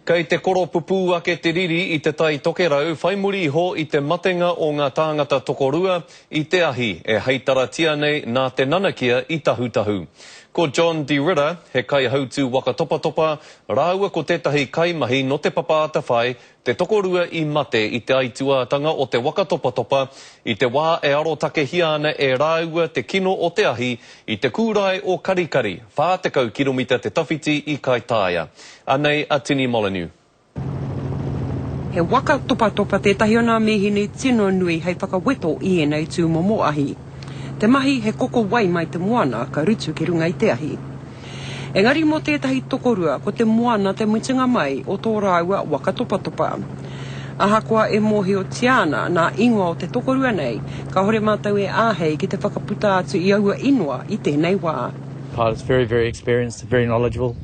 Kei te koropupū ake te riri i Te Tai Tokerau whai muri iho i te matenga o ngā tāngata tokorua i te ahi e heitaratia nei nā te nanakia i Tahutahu. Ko John De Ridder, he kaihautū waka topatopa, rāua ko tētahi kaimahi nō Te Papa Atawhai te tokorua i mate i te aituātanga o te waka topatopa i te wā e arotakehia ana e rāua te kino o te ahi i te kūrae o Karikari, 40 kiromita te tawhiti i Kaitaia. Anei a Tini Molyneux. He waka topatopa tētahi o nā mīhini tino nui hei whakaweto i ēnei tūmomo ahi. Te mahi he koko wai mai te moana ka rutu ki runga i te ahi. Engari mō tētahi tokorua ko te moana te mutunga mai o tō rāua waka topatopa. Ahakoa e mōhiotia ana nā ingoa o te tokorua nei, kāore mātou e āhei ki te whakaputa atu i aua ingoa i tēnei wā. Pilots very very experienced, very knowledgeable,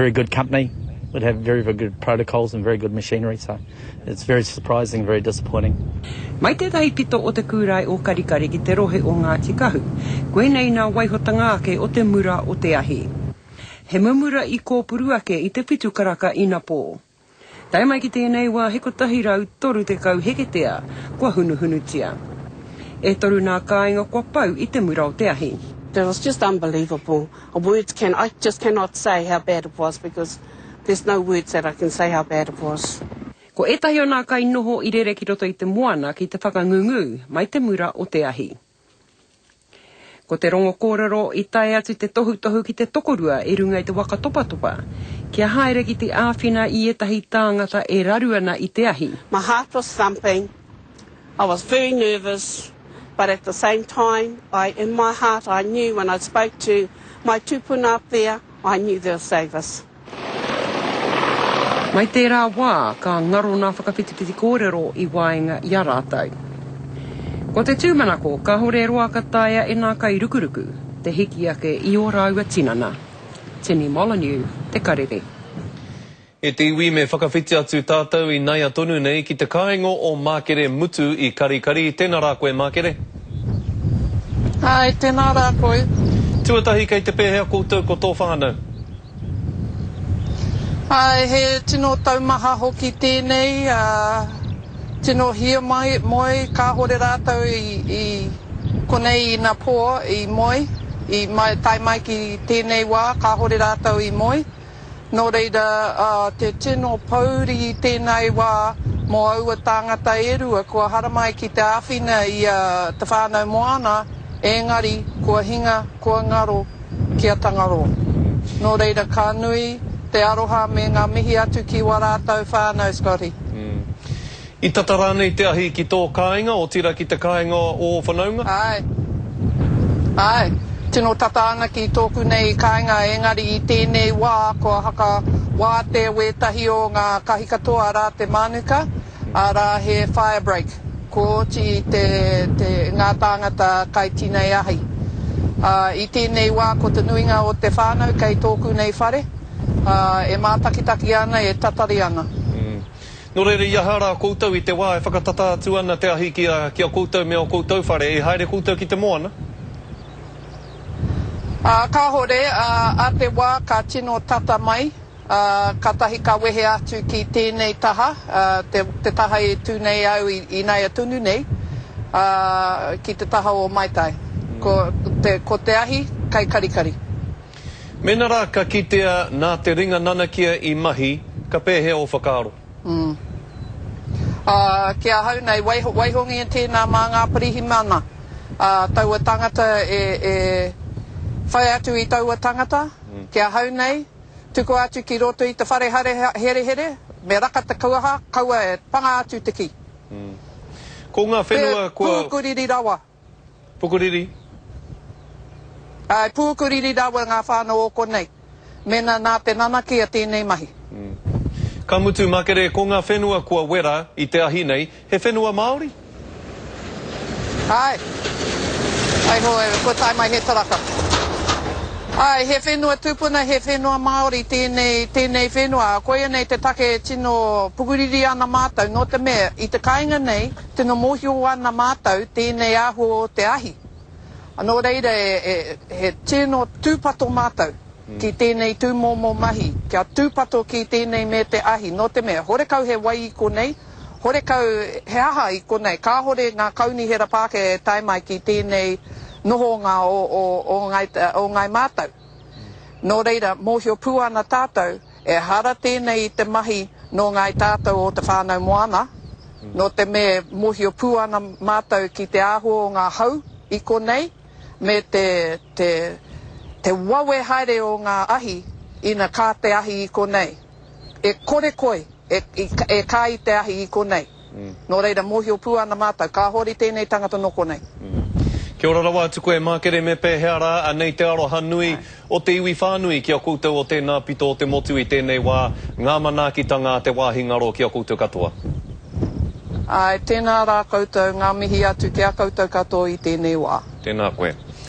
very good company, would have very very good protocols and very good machinery so it's very surprising, very disappointing. Mai tētahi pito o te kūrae o Karikari ki te rohe o Ngāti Kahu, koinei nā waihotanga ake o te mura o te ahi. He mumura i kōpuru ake i te whitu karaka inapō. Tae mai ki tēnei wā he 130 heketea kua hunuhunutia. E toru nā kāinga kua pau i te mura o te ahi. It was just unbelievable. Words can, I just cannot say how bad it was because there's no words that I can say how bad it was. Ko ētahi o nā kainoho i rere ki roto i te moana ki te whakangungu mai te mura o te ahi. Ko te rongo kōrero i tae atu te tohutohu ki te tokorua i runga i te waka topatopa kia haere ki te āwhina i ētahi tāngata e raru ana i te ahi. My heart was thumping, I was very nervous, but at the same time, I, in my heart I knew when I spoke to my tupuna up there, I knew they'll save us. Mai tērā wā, ka ngaro nā whakawhitiwhiti kōrero i waenga i a rātou. Ko te tūmanako, kāore e roa ka taea e nā kairukuruku te hiki ake i ō rāua tinana. Tini Molyneux, Te Karere. E te iwi me whakawhiti atu tātou i naia tonu nei ki te kāinga o Mākere Mutu i Karikari. Tēnā rā koe Mākere. Āe, tēnā rā koe. Tuatahi kei te pēhea koutou ko tō whānau? Āe, he tino taumaha hoki tēnei, ā, tino hiamai, moe, kāhore rātou i, i konei inapō i moe, i mai, tae mai ki tēnei wā, kāhore rātou i moe. Nō reira, te tino pōuri i tēnei wā mō aua tāngata e rua kua haramai ki te āwhina i a Te Whānau Moana, ēngari kua hinga, kua ngaro ki a Tangaroa. Nō reira, ka nui te aroha me ngā mihi atu ki wā rātou whānau, Scotty. I tata rānei te ahi ki tō kāinga, otirā ki te kāinga o ō whanaunga? Āe. Āe. Tino tata ana ki tōku nei kāinga engari i tēnei wā kua haka wātea wētahi o ngā kahikatoa arā te mānuka, arā he fire break. Kua oti i te, te, ngā tāngata kai tinei ahi. Ā, i tēnei wā ko te nuinga o te whānau kei tōku nei whare, ā, e mātakitaki ana, e tatari ana. Nō reira, i aha rā koutou i te wā e whakatata atu ana te ahi ki a, ki a koutou me ō koutou whare, i haere koutou ki te moana? Ā, kāhore, ā, ā te wā ka tino tata mai, ā, kātahi ka wehe atu ki tēnei taha, ā, te, te taha e tū nei au i, ināia tonu nei, ā, ki te taha o Maitai. Ko te, ko te ahi kei Karikari. Mēnā rā ka kitea nā te ringa nanakia i mahi, ka pēhea ō whakaaro? Mm. Ā, ki ahau nei, waiho, waihongia tēnā mā ngā pirihimana, ā, taua tangata e, e whai atu i taua tangata, ki ahau nei, tukua atu ki roto i te whare hare, herehere, me raka te kuaha, kaua e panga atu te kī. Mm. Ko ngā whenua kua. He pūkuriri rawa. Pukuriri. Āe, pūkuriri rawa ngā whānau o konei, mēnā nā te nanakia tēnei mahi. Ka mutu, Makere, ko ngā whenua kua wera i te ahi nei, he whenua Māori? Āe. Waiho, kua tae mai he taraka. Āe, he whenua tupuna, he whenua Māori tēnei, tēnei whenua. Koia nei te take e tino pukuriri ana mātou, nō te mea, i te kāinga nei, Tino mōhio ana mātou tēnei āhua o te ahi. Nō reira he tino tūpato mātou. ki tēnei tūmomo mahi, kia tūpato ki tēnei me te ahi, nō te mea, horekau he wai i konei, horekau he aha i konei, kāhore ngā kaunihera Pākehā e tae mai ki tēnei nohonga o, o, o Ngāi, o Ngāi Mātou. Nō reira, mōhio pū ana tātou, ehara tēnei i te mahi nō Ngāi Tātou o Te Whānau Moana, nō te mea mōhio pū ana mātou ki te āhua o ngā hau i konei, me te, te, te wawe haere o ngā ahi ina kā te ahi i konei. E kore koe e, i, e kā i te ahi i konei. Nō reira, mōhio pū ana mātou, kāhore tēnei tangata nō konei. Kia ora rawa atu koe Makere me pēhea rā, anei te aroha nui o te iwi whānui ki a koutou o tēnā pito o te motu i tēnei wā, ngā manaakitanga a te wāhi ngaro ki a koutou katoa. Āe, tēnā rā koutou, ngā mihi atu ki a koutou katoa i tēnei wā. Tēnā koe.